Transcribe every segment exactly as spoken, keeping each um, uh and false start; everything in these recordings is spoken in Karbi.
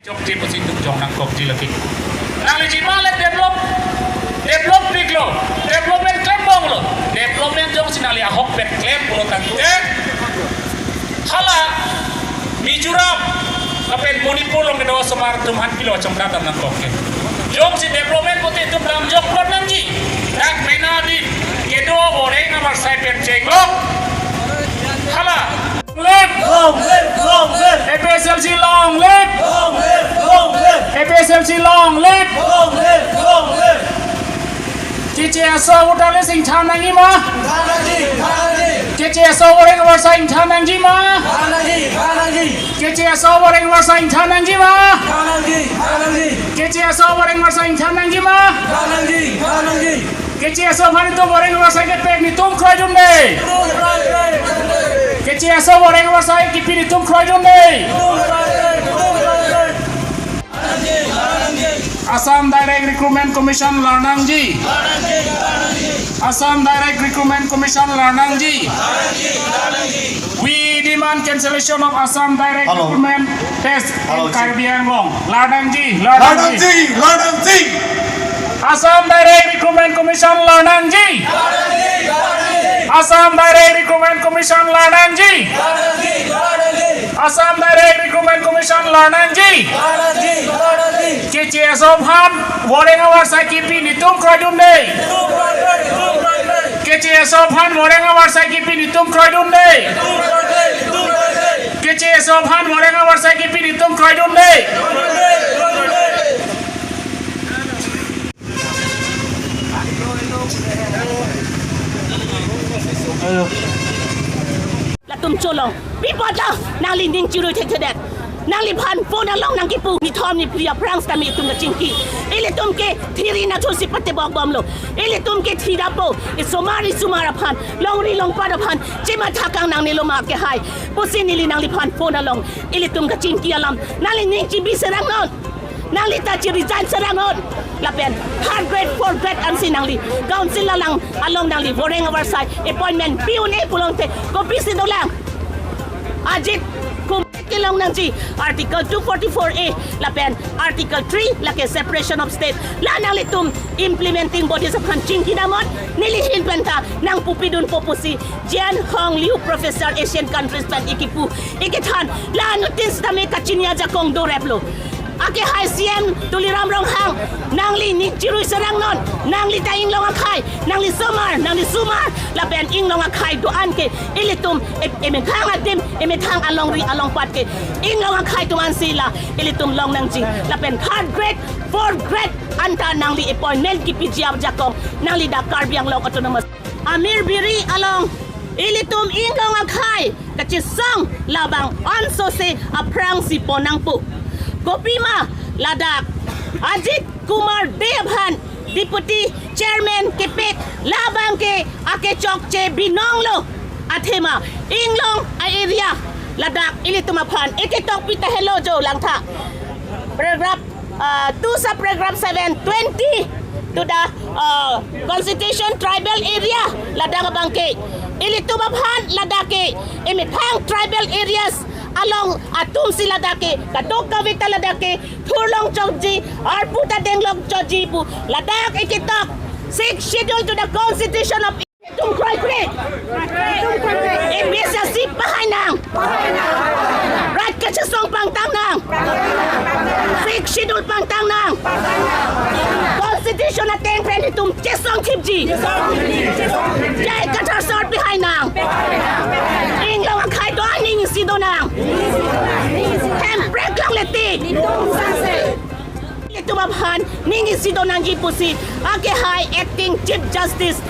Chokche pusi itum jong nangkokji lake. Nangli jima le develop, develop piklo, development klembomlo, development jongsi nangli ahok pen klem pulo tangte, hala Mizoram lapen Manipur along kedo osomar atum aphan pilo chongkra dam nangkok ke. Jongsi development pute itum lam jok plot nangji. Dak mena di kedo boreng amarsai pen chenglok. Hala. Live! Long live! Long live! A P H L C long live! Long live! Long live! A P H L C long live! Long live! Long live! K J S O voter list ingthan nangji ma? Ingthan nangji! Ingthan nangji! K J S O boreng amarsai ingthan nangji ma? Ingthan nangji! Ingthan nangji! K J S O boreng amarsai ingthan nangji ma? Ingthan nangji! Ingthan nangji! K J S O boreng amarsai ingthan nangji ma? Ingthan nangji! Ingthan nangji! K J S O aphan itum boreng amarsai kepek netum kroidunde. K J S O boreng amarsai kipi netum kroidunde. Assam Direct Recruitment Commission larnangji. Assam Direct Recruitment Commission larnangji. We demand cancellation of Assam Direct Hello. Recruitment test Hello, in Karbi Anglong. Larnangji, larnangji. Larnangji, larnangji. Assam Direct Recruitment Commission larnangji. Assam Direct Recruitment Commission larnangji. Assam Direct Recruitment Commission larnangji. K J S O aphan boreng amarsai kipi netum kroidunde. K J S O aphan boreng amarsai kipi netum kroidunde. K J S O aphan boreng amarsai kipi netum kroidunde. Latum cholong. Pi apot nangli ning chirui thekthedet. Nangliphan phone along nangkipu. Nithom niphli aphrang sitame itum kachingki. Ilitum ke thiri nangthusi patebokbomlo. Ilitum ke thidampo. Isomar isomar aphan, longri longpat aphan, chematha kang nangnelo ma kehai pusi neli nangliphan phone along ilitum kachingki alam. Nangli ning chibi serangnon. Nangli ta chi-resign serangnon. Lapen third grade, fourth grade ansi nangli council alang along nangli boreng avarsai appointment pi un-e pulote kopisi dolang? Ajit Kumar kelong nangji Article two forty-four A lapen Article three lake separation of state. La nanglitum implementing bodies aphan chingki damnon, neli ahin pen ta nangpupidunpo pusi Jian Hong Liu Professor Asian countries pen ikipu ikethan la notice tame kachini ajakong doreplo. Akehai C M Tuliram Ronghang, nangli ning chirui serangnon, nangli ta inglong akhai, nangli somar, nangli somar, lapen inglong akhai do-an ke ilitum e-, emethang adim, emethang alongri alongpat ke inglong akhai do-ansi la ilitum long nangji. Lapen third grade, fourth grade anta nangli appointment kipiji ajakong nangli dak Karbi Anglong Autonomous. Amir Biri along ilitum inglong akhai kachesong labang onsose aphrangsi pon nangpo. Kopima ladak Ajit Kumar Dey aphan Deputy Chairman kepek labang ke akechokche binonglo. Athema inglong a-area ladak ilitum aphan eketok pita helo jo langtha. Paragraph, uh, two sub paragraph seven, twenty to the, uh, constitution tribal area ladak abang ke ilitum aphan ladak ke emethang tribal areas along atumsi ladak ke kadokave ta ladak ke thurlong chokji, arpu ta denglong chokji pu ladak eketok Sixth Schedule to the Constitution of itum kroikre. A P H L C pahai nang. Right kachesong pangtang nang. Sixth Schedule pangtang nang. Constitution ateng pen itum chesong thipji. J I Kathar sar pahai nang. Inglong akhai do-an ning isi do nang. Hemprek longle ti. Ilitum aphan ning isi do nangji pusi akehai Acting Chief Justice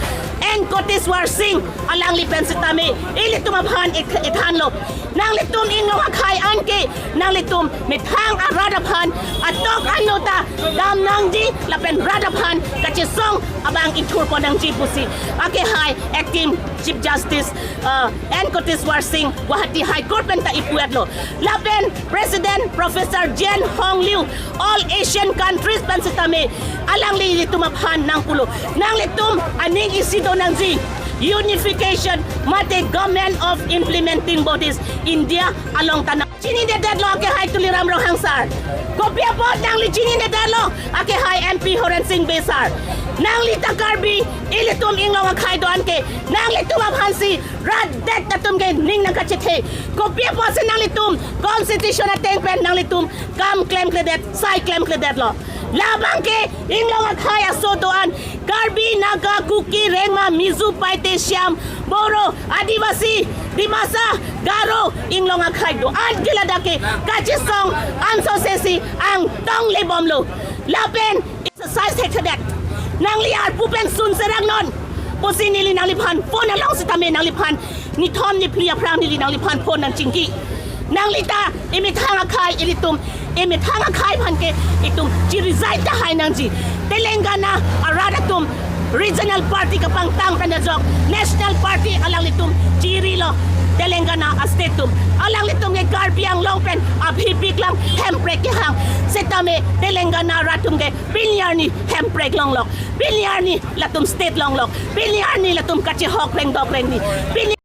N Koteswar Singh alangli pen sitame ilitum aphan ik-, ithanlo. Nanglitum inglong akhai anke nanglitum methang arat aphan atok ano ta dam nangji lapen rat aphan kachesong abang ithurpon nangji pusi akehai Acting Chief Justice, uh, N Koteswar Singh Guwahati High Court pen ta ipu-etlo. Lapen President Professor Jian Hong Liu All Asian countries pen sitame alangli ilitum aphan nangpulo, nanglitum aning isi do nangji, unification mate government of implementing bodies India along ta nang chinidedetlo akehai Tuliram Ronghang sar. Ko Pi apot nangli chinine detlo, akehai M P Horen Sing Bey sir. Nangli ta Karbi, ilitum Inglong akhei do-an ke nanglitum aphansi rat det atum ke ning nangkachethe. Kopi apotsi nanglitum constitution ateng pen nanglitum kam klemkledet, sai klemkledetlo? Labang ke Inglong akhei aso do-an Karbi, Naga, Kuki, Rengma, Mizo, Paite, Siam, Boro, Adivasi, Dimasa, Garo, Inglong akhei do-an ke ladak ke kachesong anso sesi angtong lebomlo. Lapen exercise thekthedet. Nangli arpu pen sun serang non pusi neli nangliphan phone along sitame nangliphan nithom niphli aphrang neli nangliphan phone nangchingki. Nangli ta emethang akhei, ilitum emethang akhei aphan ke itum chi-resign tahai nangji. Telangana arat atum regional party kapangtang pen ajok national party alanglitum chirilo Telangana a-state atum. Alanglitum ke Karbi Anglong pen aphi piklang hemprek kehang. Sitame Telangana arat atum ke pini arni hemprek longlok, pini arni latum state longlok, pini arni latum kachehok rengdok rengni. Pini